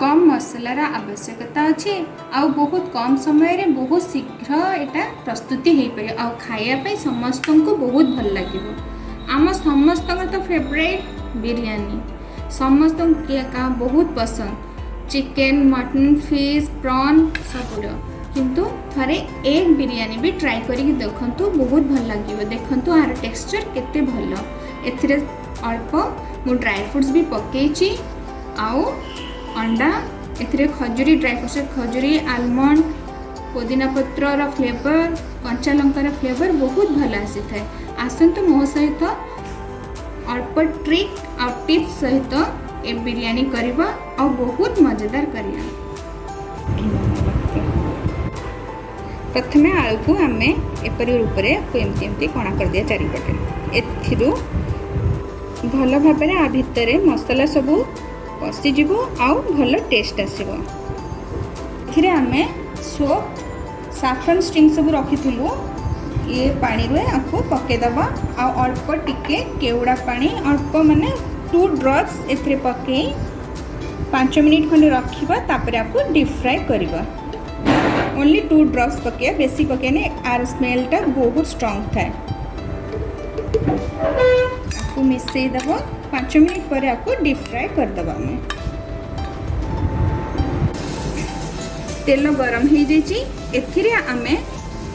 କମ୍ ମସଲାର ଆବଶ୍ୟକତା ଅଛି ଆଉ ବହୁତ କମ୍ ସମୟରେ ବହୁତ ଶୀଘ୍ର ଏଇଟା ପ୍ରସ୍ତୁତି ହେଇପାରିବ ଆଉ ଖାଇବା ପାଇଁ ସମସ୍ତଙ୍କୁ ବହୁତ ଭଲ ଲାଗିବ। ଆମ ସମସ୍ତଙ୍କର ତ ଫେଭରାଇଟ୍ ବିରିୟାନୀ, ସମସ୍ତଙ୍କୁ କିଏ କାହା ବହୁତ ପସନ୍ଦ, ଚିକେନ୍, ମଟନ୍, ଫିସ୍, ପ୍ରନ୍ ସବୁର। କିନ୍ତୁ ଥରେ ଏଗ୍ ବିରିୟାନୀ ବି ଟ୍ରାଏ କରିକି ଦେଖନ୍ତୁ, ବହୁତ ଭଲ ଲାଗିବ। ଦେଖନ୍ତୁ ଆର ଟେକ୍ସଚର୍ କେତେ ଭଲ। ଏଥିରେ ଅଳ୍ପ ମୁଁ ଡ୍ରାଏ ଫ୍ରୁଟ୍ସ ବି ପକେଇଛି ଆଉ ଅଣ୍ଡା, ଏଥିରେ ଖଜୁରୀ, ଡ୍ରାଏ ଫ୍ରୁଟ୍ସ ଖଜୁରୀ, ଆଲମଣ୍ଡ, ପୋଦିନା ପତ୍ରର ଫ୍ଲେଭର, କଞ୍ଚା ଲଙ୍କାର ଫ୍ଲେଭର ବହୁତ ଭଲ ଆସିଥାଏ। ଆସନ୍ତୁ ମୋ ସହିତ ଅଳ୍ପ ଟ୍ରିକ୍ ଆଉ ଟିପ୍ସ ସହିତ ଏ ବିରିୟାନୀ କରିବା ଆଉ ବହୁତ ମଜାଦାର କରିବା। ପ୍ରଥମେ ଆଳୁକୁ ଆମେ ଏପରି ରୂପରେ ଏମିତି ଏମିତି କଣା କରିଦିଆ ଚାରିପଟେ। ଏଥିରୁ ଭଲ ଭାବରେ ଆ ଭିତରେ ମସଲା ସବୁ ପଶିଯିବ ଆଉ ଭଲ ଟେଷ୍ଟ ଆସିବ। ଏଥିରେ ଆମେ ସୋପ୍, ସାଫ୍ରନ୍ ଷ୍ଟ୍ରିଙ୍ଗ ସବୁ ରଖିଥିଲୁ, ଇଏ ପାଣିରେ ଆକୁ ପକାଇଦେବା ଆଉ ଅଳ୍ପ ଟିକେ କେଉଡ଼ା ପାଣି, ଅଳ୍ପ ମାନେ 2 ଡ୍ରପ୍ସ ଏଥିରେ ପକାଇ 5 ମିନିଟ୍ ଖଣ୍ଡେ ରଖିବା। ତାପରେ ଆକୁ ଡିପ୍ ଫ୍ରାଏ କରିବା। ଓନ୍ଲି 2 ଡ୍ରପ୍ସ ପକାଇବା, ବେଶୀ ପକାଇନି, ଆର ସ୍ମେଲଟା ବହୁତ ଷ୍ଟ୍ରଙ୍ଗ ଥାଏ। ଆକୁ ମିଶାଇ ଦେବ, 5 ମିନିଟ୍ ପରେ ଆକୁ ଡିପ୍ ଫ୍ରାଏ କରିଦେବା। ଆମେ ତେଲ ଗରମ ହେଇଯାଇଛି, ଏଥିରେ ଆମେ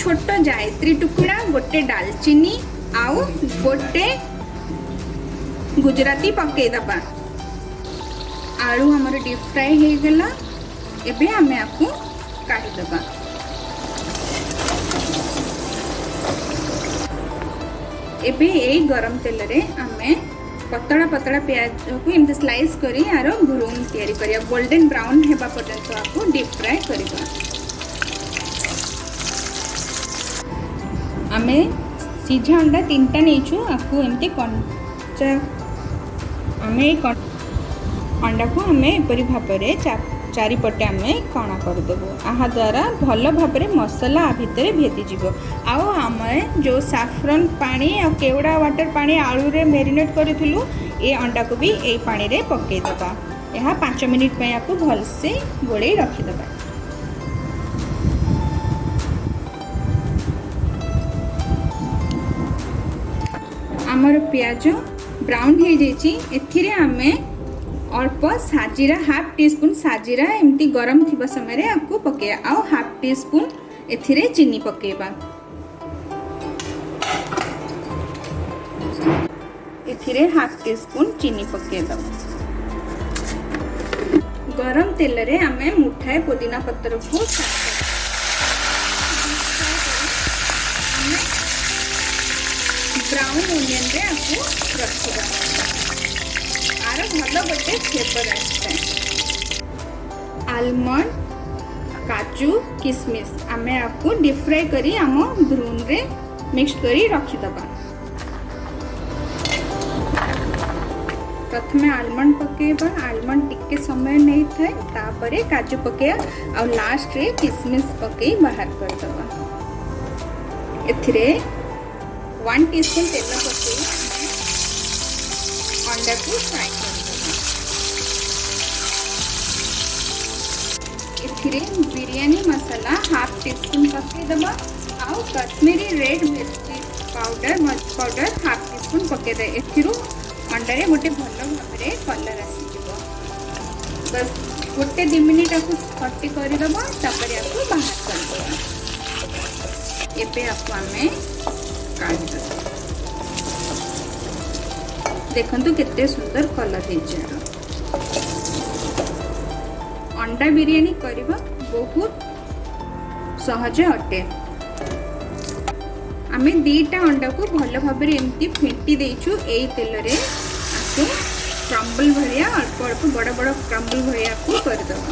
ଛୋଟ ଜାୟତ୍ରୀ ଟୁକୁଡ଼ା, ଗୋଟେ ଡାଲଚିନି ଆଉ ଗୋଟେ ଗୁଜୁରାତି ପକାଇଦେବା। ଆଳୁ ଆମର ଡିପ୍ ଫ୍ରାଏ ହେଇଗଲା, ଏବେ ଆମେ ଆକୁ କାଢ଼ିଦେବା। ଏବେ ଏଇ ଗରମ ତେଲରେ ଆମେ ପତଳା ପତଳା ପିଆଜକୁ ଏମିତି ସ୍ଲାଇସ୍ କରି ଆର ଭ୍ରୁନ୍ ତିଆରି କରିବା। ଗୋଲ୍ଡେନ୍ ବ୍ରାଉନ୍ ହେବା ପର୍ଯ୍ୟନ୍ତ ଆକୁ ଡିପ୍ ଫ୍ରାଏ କରିବା। ଆମେ ସିଝା ଅଣ୍ଡା 3ଟା ନେଇଛୁ, ଆକୁ ଏମିତି କଞ୍ଚା ଆମେ ଏଇ ଅଣ୍ଡାକୁ ଆମେ ଏପରି ଭାବରେ ଚାରିପଟେ ଆମେ କଣା କରିଦେବୁ। ଏହାଦ୍ୱାରା ଭଲ ଭାବରେ ମସଲା ଆ ଭିତରେ ଭେଦିଯିବ। ଆଉ ଆମେ ଯେଉଁ ସାଫ୍ରନ୍ ପାଣି ଆଉ କେଉଡ଼ା ୱାଟର୍ ପାଣି ଆଳୁରେ ମ୍ୟାରିନେଟ୍ କରିଥିଲୁ, ଏ ଅଣ୍ଡାକୁ ବି ଏଇ ପାଣିରେ ପକାଇଦେବା। ଏହା 5 ମିନିଟ୍ ପାଇଁ ଆକୁ ଭଲସେ ଗୋଳେଇ ରଖିଦେବା। ଆମର ପିଆଜ ବ୍ରାଉନ୍ ହେଇଯାଇଛି। ଏଥିରେ ଆମେ ଅଳ୍ପ ସାଜିରା, ହାଫ୍ ଟି ସ୍ପୁନ୍ ସାଜିରା ଏମିତି ଗରମ ଥିବା ସମୟରେ ଆକୁ ପକାଇବା ଆଉ ହାଫ୍ ଟି ସ୍ପୁନ୍ ଏଥିରେ ଚିନି ପକାଇବା। ଏଥିରେ ହାଫ୍ ଟି ସ୍ପୁନ୍ ଚିନି ପକାଇଦେବା। ଗରମ ତେଲରେ ଆମେ ମୁଠାଏ ପୋଦିନା ପତ୍ରକୁ ଆମେ ବ୍ରାଉନ୍ ଓନିଅନ୍ରେ ଆକୁ ରଖିବା। ଆର ଭଲ ଗୋଟେ ଫ୍ଲେଭର ଆସିଥାଏ। ଆଲମଣ୍ଡ, କାଜୁ, କିସମିସ୍ ଆମେ ଆକୁ ଡିପ୍ ଫ୍ରାଏ କରି ଆମ ଭ୍ରୁନ୍ରେ ମିକ୍ସ କରି ରଖିଦେବା। ପ୍ରଥମେ ଆଲମଣ୍ଡ ପକାଇବା, ଆଲମଣ୍ଡ ଟିକେ ସମୟ ନେଇଥାଏ, ତାପରେ କାଜୁ ପକାଇବା ଆଉ ଲାଷ୍ଟରେ କିସମିସ୍ ପକାଇ ବାହାର କରିଦେବା। ଏଥିରେ 1 ଟିସ୍ପୁନ୍ ତେଲ ପକାଇ ଆମେ ଅଣ୍ଡାକୁ ଫ୍ରାଏ କରିଦେବା। ଏଥିରେ ବିରିୟାନୀ ମସଲା ହାଫ୍ ଟିସ୍ପୁନ୍ ପକାଇଦେବା ଆଉ କାଶ୍ମୀରୀ ରେଡ୍ ମିର୍ଚି ପାଉଡର ହାଫ୍ ଟିସ୍ପୁନ୍ ପକାଇଦେବା। ଏଥିରୁ ଅଣ୍ଡାରେ ଗୋଟେ ଭଲ ଭାବରେ କଲର୍ ଆସିଯିବ। ବାସ୍ ଗୋଟେ 2 ମିନିଟ୍ ଆକୁ ସଟେ କରିଦେବା, ତାପରେ ଆକୁ ବାହାର କରିଦେବା। ଏବେ ଆକୁ ଆମେ କାଢ଼ିଦେବା। ଦେଖନ୍ତୁ କେତେ ସୁନ୍ଦର କଲର୍ ହେଇଛି ଆର। ଅଣ୍ଡା ବିରିୟାନୀ କରିବା ବହୁତ ସହଜ ଅଟେ। ଆମେ 2ଟା ଅଣ୍ଡାକୁ ଭଲ ଭାବରେ ଏମିତି ଫେଣ୍ଟି ଦେଇଛୁ ଏଇ ତେଲରେ। ଆକୁ କ୍ରମ୍ବଲ୍ ଭଳିଆ ଅଳ୍ପ ଅଳ୍ପ ବଡ଼ ବଡ଼ କ୍ରମ୍ବଲ୍ ଭଳିଆକୁ କରିଦେବା।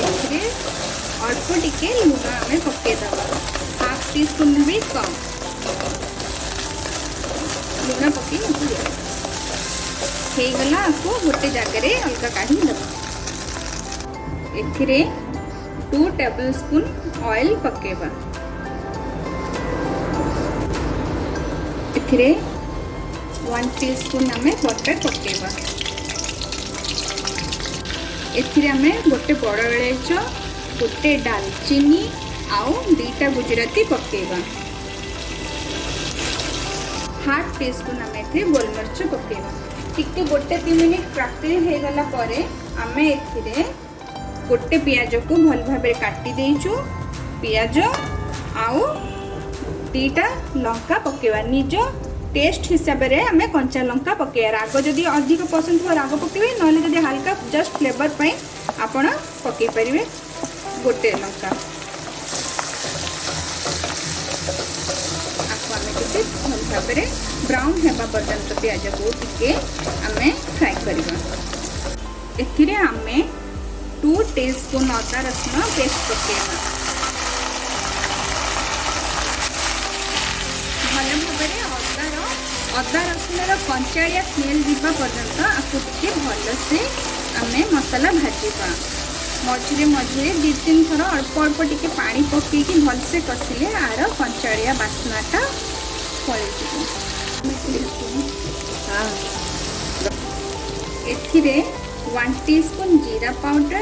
ଏଥିରେ ଅଳ୍ପ ଟିକେ ଲୁଣ ଆମେ ପକାଇଦେବା, ହାଫ୍ ଟି ସ୍ପୁନ୍ ବି କମ୍ ଲୁଣ ପକାଇ ଆକୁ ହେଇଗଲା। ଆକୁ ଗୋଟେ ଜାଗାରେ ଅଲଗା କାଢ଼ି ଦେବା। ଏଥିରେ 2 ଟେବଲ୍ ସ୍ପୁନ୍ ଅଏଲ୍ ପକାଇବା। ଏଥିରେ 1 ଟିସ୍ପୁନ୍ ଆମେ ବଟର୍ ପକାଇବା। ଏଥିରେ ଆମେ ଗୋଟେ ବଡ଼ ଇଲାଇଚ, ଗୋଟେ ଡାଲଚିନି ଆଉ 2ଟା ଗୁଜୁରାତି ପକାଇବା। 1/2 ଟିସ୍ପୁନ୍ ଆମେ ଏଥିରେ ଗୋଲମରିଚ ପକାଇବା। ଟିକେ 1-2 ମିନିଟ୍ କ୍ରାକଲିଂ ହେଇଗଲା ପରେ ଆମେ ଏଥିରେ ଗୋଟେ ପିଆଜକୁ ଭଲ ଭାବରେ କାଟି ଦେଇଛୁ, ପିଆଜ ଆଉ 2ଟା ଲଙ୍କା ପକାଇବା। ନିଜ ଟେଷ୍ଟ ହିସାବରେ ଆମେ କଞ୍ଚା ଲଙ୍କା ପକାଇବା। ରାଗ ଯଦି ଅଧିକ ପସନ୍ଦ ଥିବ ରାଗ ପକାଇବେ, ନହେଲେ ଯଦି ହାଲକା ଜଷ୍ଟ ଫ୍ଲେଭର ପାଇଁ ଆପଣ ପକାଇ ପାରିବେ ଗୋଟେ ଲଙ୍କା। ଆକୁ ଆମେ ଟିକେ ଭଲ ଭାବରେ ବ୍ରାଉନ୍ ହେବା ପର୍ଯ୍ୟନ୍ତ ପିଆଜକୁ ଟିକେ ଆମେ ଫ୍ରାଏ କରିବା। ଏଥିରେ ଆମେ 2 ଟିସ୍ପୁନ୍ ଅଦା ରସୁଣ ପେଷ୍ଟ ପକାଇବା। ଭଲ ଭାବରେ ଅଦା ରସୁଣର କଞ୍ଚାଳିଆ ସ୍ମେଲ୍ ଯିବା ପର୍ଯ୍ୟନ୍ତ ଆକୁ ଟିକେ ଭଲସେ ଆମେ ମସଲା ଭାଜିବା। ମଝିରେ ମଝିରେ 2-3 ଥର ଅଳ୍ପ ଅଳ୍ପ ଟିକେ ପାଣି ପକେଇକି ଭଲସେ କଷିଲେ ଆର କଞ୍ଚାଳିଆ ବାସ୍ନାଟା ପଳେଇଯିବ। ଏଥିରେ 1 ଟିସ୍ପୁନ୍ ଜିରା ପାଉଡ଼ର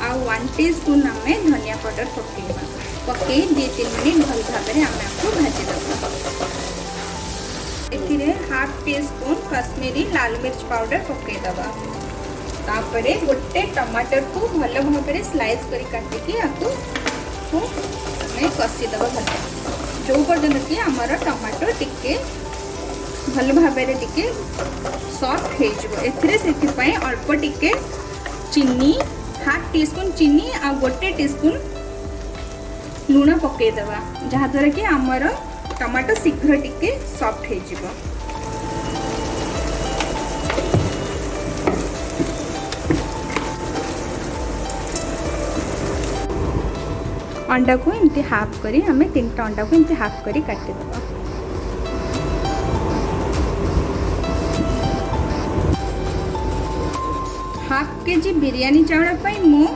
ଆଉ 1 ଟିସ୍ପୁନ୍ ଆମେ ଧନିଆ ପାଉଡ଼ର ପକାଇବା। ପକେଇ 2-3 ମିନିଟ୍ ଭଲ ଭାବରେ ଆମେ ଆକୁ ଭାଜିଦେବା। ଏଥିରେ 1/2 ଟିସ୍ପୁନ୍ କାଶ୍ମୀରୀ ଲାଲ ମିର୍ଚ ପାଉଡ଼ର ପକାଇଦେବା। ତାପରେ ଗୋଟେ ଟମାଟରକୁ ଭଲ ଭାବରେ ସ୍ଲାଇସ୍ କରି କାଟିକି ଆକୁ ଆମେ କଷିଦେବା ଭଲ, ଯେଉଁ ପର୍ଯ୍ୟନ୍ତ କି ଆମର ଟମାଟୋ ଟିକେ ଭଲ ଭାବରେ ଟିକେ ସଫ୍ଟ ହେଇଯିବ। ଏଥିରେ ସେଥିପାଇଁ ଅଳ୍ପ ଟିକେ ଚିନି, 1/2 ଟିସ୍ପୁନ୍ ଚିନି ଆଉ 1 ଟିସ୍ପୁନ୍ ଲୁଣ ପକାଇଦେବା, ଯାହାଦ୍ୱାରା କି ଆମର ଟମାଟୋ ଶୀଘ୍ର ଟିକେ ସଫ୍ଟ ହେଇଯିବ। ଅଣ୍ଡାକୁ ଏମିତି ହାଫ୍ କରି ଆମେ 3ଟା ଅଣ୍ଡାକୁ ଏମିତି ହାଫ୍ କରି କାଟିଦେବା। 1/2 କେଜି ବିରିୟାନୀ ଚାଉଳ ପାଇଁ ମୁଁ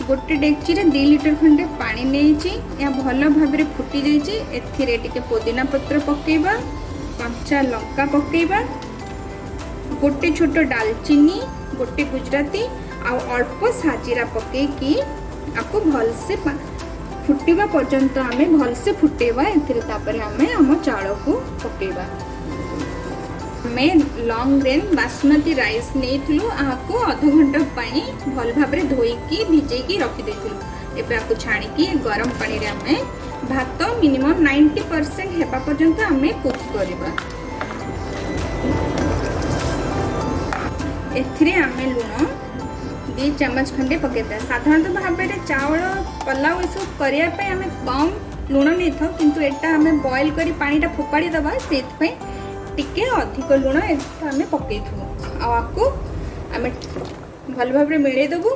ଗୋଟେ ଡେକ୍ଚିରେ 2 ଲିଟର ଖଣ୍ଡେ ପାଣି ନେଇଛି। ଏହା ଭଲ ଭାବରେ ଫୁଟି ଯାଇଛି। ଏଥିରେ ଟିକେ ପୋଦିନା ପତ୍ର ପକାଇବା, କଞ୍ଚା ଲଙ୍କା ପକାଇବା, ଗୋଟେ ଛୋଟ ଡାଲଚିନି, ଗୋଟେ ଗୁଜୁରାତି ଆଉ ଅଳ୍ପ ସାଜିରା ପକାଇକି ଆକୁ ଭଲସେ ଫୁଟିବା ପର୍ଯ୍ୟନ୍ତ ଆମେ ଭଲସେ ଫୁଟେଇବା। ଏଥିରେ ତାପରେ ଆମେ ଆମ ଚାଉଳକୁ ପକାଇବା। ଆମେ ଲଙ୍ଗ୍ ଗ୍ରେନ୍ ବାସୁମତୀ ରାଇସ୍ ନେଇଥିଲୁ, ଆକୁ ଅଧଘଣ୍ଟା ପାଇଁ ଭଲ ଭାବରେ ଧୋଇକି ଭିଜେଇକି ରଖିଦେଇଥିଲୁ। ଏବେ ଆକୁ ଛାଣିକି ଗରମ ପାଣିରେ ଆମେ ଭାତ ମିନିମମ୍ 90% ହେବା ପର୍ଯ୍ୟନ୍ତ ଆମେ କୁକ୍ କରିବା। ଏଥିରେ ଆମେ ଲୁଣ 2 ଚାମଚ ଖଣ୍ଡେ ପକାଇଦେବା। ସାଧାରଣତଃ ଭାବରେ ଚାଉଳ ପଲାଉ ଏସବୁ କରିବା ପାଇଁ ଆମେ କମ୍ ଲୁଣ ନେଇଥାଉ, କିନ୍ତୁ ଏଇଟା ଆମେ ବଏଲ୍ କରି ପାଣିଟା ଫୋପାଡ଼ି ଦେବା, ସେଇଥିପାଇଁ ଟିକେ ଅଧିକ ଲୁଣ ଆମେ ପକାଇଥିବୁ। ଆଉ ଆକୁ ଆମେ ଭଲ ଭାବରେ ମିଳେଇ ଦେବୁ।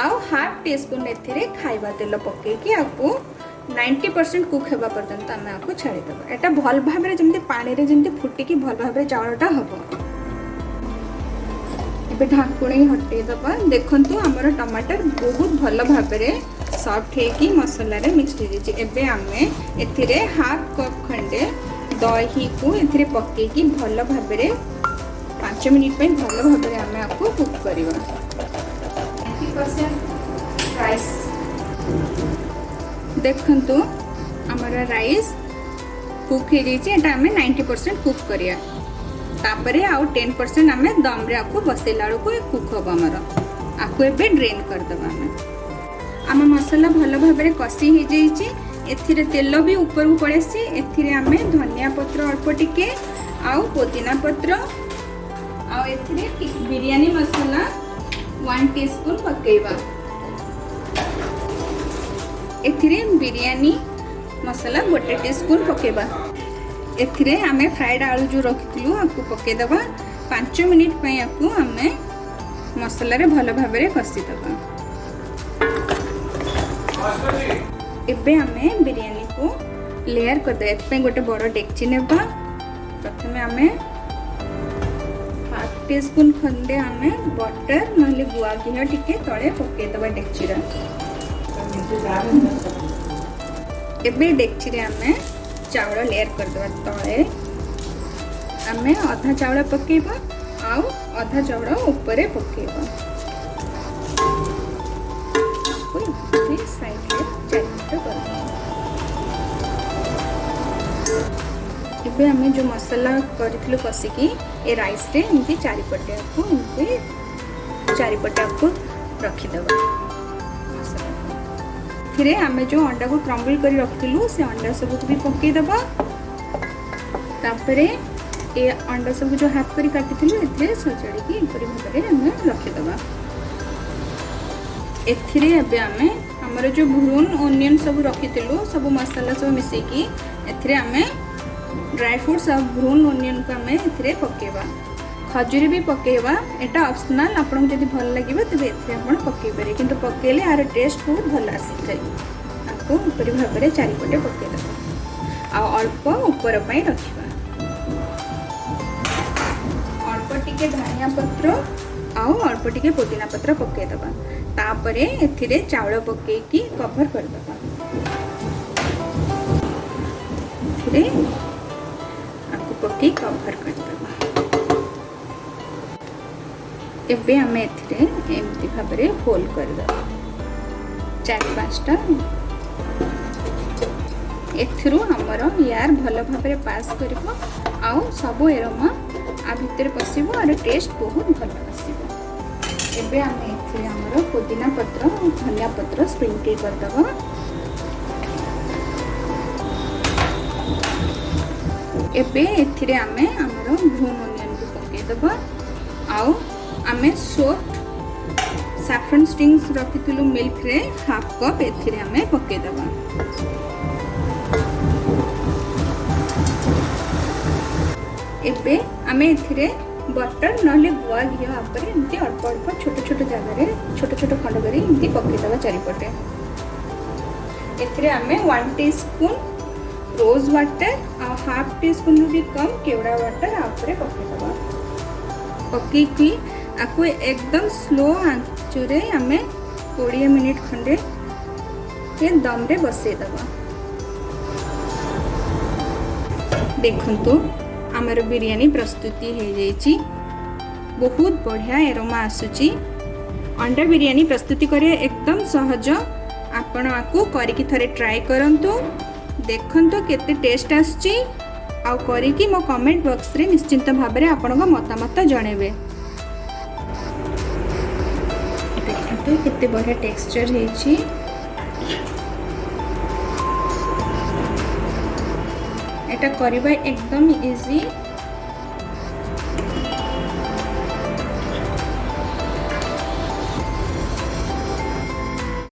ଆଉ 1/2 ଟିସ୍ପୁନ୍ ଏଥିରେ ଖାଇବା ତେଲ ପକାଇକି ଆକୁ 90% କୁକ୍ ହେବା ପର୍ଯ୍ୟନ୍ତ ଆମେ ଆକୁ ଛାଡ଼ିଦେବା। ଏଇଟା ଭଲ ଭାବରେ ଯେମିତି ପାଣିରେ ଯେମିତି ଫୁଟିକି ଭଲ ଭାବରେ ଚାଉଳଟା ହେବ। ଏବେ ଢାଙ୍କୁଣୀ ହଟେଇ ଦେବା। ଦେଖନ୍ତୁ ଆମର ଟମାଟର ବହୁତ ଭଲ ଭାବରେ ସଫ୍ଟ ହେଇକି ମସଲାରେ ମିକ୍ସ ହେଇଯାଇଛି। ଏବେ ଆମେ ଏଥିରେ 1/2 କପ୍ ଖଣ୍ଡେ ଦହିକୁ ଏଥିରେ ପକାଇକି ଭଲ ଭାବରେ 5 ମିନିଟ୍ ପାଇଁ ଭଲ ଭାବରେ ଆମେ ଆକୁ କୁକ୍ କରିବା। 90% ରାଇସ୍। ଦେଖନ୍ତୁ ଆମର ରାଇସ୍ କୁକ୍ ହେଇଯାଇଛି। ଏଇଟା ଆମେ 90% କୁକ୍ କରିବା। ତାପରେ ଆଉ 10% ଆମେ ଦମରେ ଆକୁ ବସେଇଲା ବେଳକୁ କୁକ୍ ହେବ ଆମର। ଆକୁ ଏବେ ଡ୍ରେନ୍ କରିଦେବା ଆମେ। ଆମ ମସଲା ଭଲ ଭାବରେ କଷି ହେଇଯାଇଛି। ଏଥିରେ ତେଲ ବି ଉପରକୁ ପଳେଇ ଆସିଛି। ଏଥିରେ ଆମେ ଧନିଆ ପତ୍ର ଅଳ୍ପ ଟିକେ ଆଉ ପୋଦିନା ପତ୍ର ଆଉ ଏଥିରେ ବିରିୟାନୀ ମସଲା 1 ଟିସ୍ପୁନ୍ ପକାଇବା। ଏଥିରେ ବିରିୟାନୀ ମସଲା 1 ଟିସ୍ପୁନ୍ ପକାଇବା। ଏଥିରେ ଆମେ ଫ୍ରାଏଡ୍ ଆଳୁ ଯେଉଁ ରଖିଥିଲୁ ଆକୁ ପକାଇଦେବା। 5 ମିନିଟ୍ ପାଇଁ ଆକୁ ଆମେ ମସଲାରେ ଭଲ ଭାବରେ କଷିଦେବା। ଏବେ ଆମେ ବିରିୟାନୀକୁ ଲେୟାର କରିଦେବା। ଏଥିପାଇଁ ଗୋଟେ ବଡ଼ ଡେକ୍ଚି ନେବା। ପ୍ରଥମେ ଆମେ 1/2 ଟିସ୍ପୁନ୍ ଖଣ୍ଡେ ଆମେ ବଟର ନହେଲେ ଗୁଆ ଘିଅ ଟିକେ ତଳେ ପକାଇଦେବା ଡେକ୍ଚିରେ। ଏବେ ଡେକ୍ଚିରେ ଆମେ ଚାଉଳ ଲେୟାର କରିଦେବା। ତଳେ ଆମେ ଅଧା ଚାଉଳ ପକାଇବା ଆଉ ଅଧା ଚାଉଳ ଉପରେ ପକାଇବା। ସାଇଡ଼ରେ ଚାରିପଟ କରିଦେବା। ଏବେ ଆମେ ଯେଉଁ ମସଲା କରିଥିଲୁ କଷିକି, ଏ ରାଇସ୍ରେ ଏମିତି ଚାରିପଟେ ଏମିତି ଚାରିପଟେ ରଖିଦେବା ମସଲାକୁ। ଏଥିରେ ଆମେ ଯେଉଁ ଅଣ୍ଡାକୁ କ୍ରମ୍ବଲ୍ କରି ରଖିଥିଲୁ, ସେ ଅଣ୍ଡା ସବୁକୁ ବି ପକାଇଦେବା। ତାପରେ ଏ ଅଣ୍ଡା ସବୁ ଯେଉଁ ହାଫ୍ କରି କାଟିଥିଲୁ, ଏଥିରେ ସଜାଡ଼ିକି ଏପରି ଭାବରେ ଆମେ ରଖିଦେବା। ଏଥିରେ ଏବେ ଆମେ ଆମର ଯେଉଁ ଭ୍ରୁନ୍ ଓନିଅନ୍ ସବୁ ରଖିଥିଲୁ, ସବୁ ମସଲା ସବୁ ମିଶେଇକି, ଏଥିରେ ଆମେ ଡ୍ରାଏ ଫ୍ରୁଟ୍ସ ଆଉ ଭ୍ରୁନ୍ ଓନିଅନ୍କୁ ଆମେ ଏଥିରେ ପକାଇବା। ଖଜୁରୀ ବି ପକାଇବା, ଏଇଟା ଅପସନାଲ୍। ଆପଣଙ୍କୁ ଯଦି ଭଲ ଲାଗିବ ତେବେ ଏଥିରେ ଆପଣ ପକାଇ ପାରିବେ, କିନ୍ତୁ ପକାଇଲେ ଏହାର ଟେଷ୍ଟ ବହୁତ ଭଲ ଆସିଥାଏ। ତାକୁ ଏପରି ଭାବରେ ଚାରିପଟେ ପକାଇଦେବା ଆଉ ଅଳ୍ପ ଉପର ପାଇଁ ରଖିବା। ଅଳ୍ପ ଟିକେ ଧନିଆ ପତ୍ର ଆଉ ଅଳ୍ପ ଟିକେ ପୋଦିନା ପତ୍ର ପକାଇଦେବା। ତାପରେ ଏଥିରେ ଚାଉଳ ପକାଇକି କଭର କରିଦେବା। ଏଥିରେ ଆକୁ ପକାଇ କଭର କରିଦେବା। ଏବେ ଆମେ ଏଥିରେ ଏମିତି ଭାବରେ ହୋଲ୍ କରିଦେବା 4-5ଟା। ଏଥିରୁ ଆମର ଏୟାର ଭଲ ଭାବରେ ପାସ୍ କରିବ ଆଉ ସବୁ ଏରୋମା ଆ ଭିତରେ ପଶିବ, ଆର ଟେଷ୍ଟ ବହୁତ ଭଲ ଆସିବ। ଏବେ ଆମେ ଏଥିରେ ଆମର ପୋଦିନା ପତ୍ର, ଧନିଆ ପତ୍ର ସ୍ପ୍ରିଙ୍କଲ୍ କରିଦେବା। ଏବେ ଏଥିରେ ଆମେ ଆମର ଭ୍ରୁନ୍ ଓନିଅନ୍କୁ ପକାଇଦେବା ଆଉ ଆମେ ସୋକ୍ଡ ସାଫ୍ରନ୍ ଷ୍ଟ୍ରିଙ୍ଗସ୍ ରଖିଥିଲୁ ମିଲ୍କରେ, ହାଫ୍ କପ୍ ଏଥିରେ ଆମେ ପକାଇଦେବା। ଏବେ ଆମେ ଏଥିରେ ବଟର ନହେଲେ ଗୁଆ ଘିଅ ଉପରେ ଏମିତି ଅଳ୍ପ ଅଳ୍ପ ଛୋଟ ଛୋଟ ଜାଗାରେ ଛୋଟ ଛୋଟ ଖଣ୍ଡ କରି ଏମିତି ପକାଇଦେବା ଚାରିପଟେ। ଏଥିରେ ଆମେ 1 ଟି ସ୍ପୁନ୍ ରୋଜ୍ ୱାଟର ଆଉ ହାଫ୍ ଟି ସ୍ପୁନ୍ରୁ ବି କମ୍ କେଉଡ଼ା ୱାଟର ଆ ଉପରେ ପକାଇଦେବା। ପକାଇକି ଆକୁ ଏକଦମ ସ୍ଲୋ ଆଞ୍ଚରେ ଆମେ 20 ମିନିଟ୍ ଖଣ୍ଡେ ଦମରେ ବସେଇଦେବା। ଦେଖନ୍ତୁ, ଆମର ବିରିୟାନୀ ପ୍ରସ୍ତୁତି ହେଇଯାଇଛି। ବହୁତ ବଢ଼ିଆ ଏରୋମା ଆସୁଛି। ଅଣ୍ଡା ବିରିୟାନୀ ପ୍ରସ୍ତୁତି କରିବା ଏକଦମ ସହଜ। ଆପଣ ଆକୁ କରିକି ଥରେ ଟ୍ରାଏ କରନ୍ତୁ, ଦେଖନ୍ତୁ କେତେ ଟେଷ୍ଟ ଆସୁଛି ଆଉ କରିକି ମୋ କମେଣ୍ଟ ବକ୍ସରେ ନିଶ୍ଚିନ୍ତ ଭାବରେ ଆପଣଙ୍କ ମତାମତ ଜଣାଇବେ। ଦେଖନ୍ତୁ, କେତେ ବଢ଼ିଆ ଟେକ୍ସଚର ହେଇଛି। ଏଟା କରିବା ଏକଦମ ଇଜି।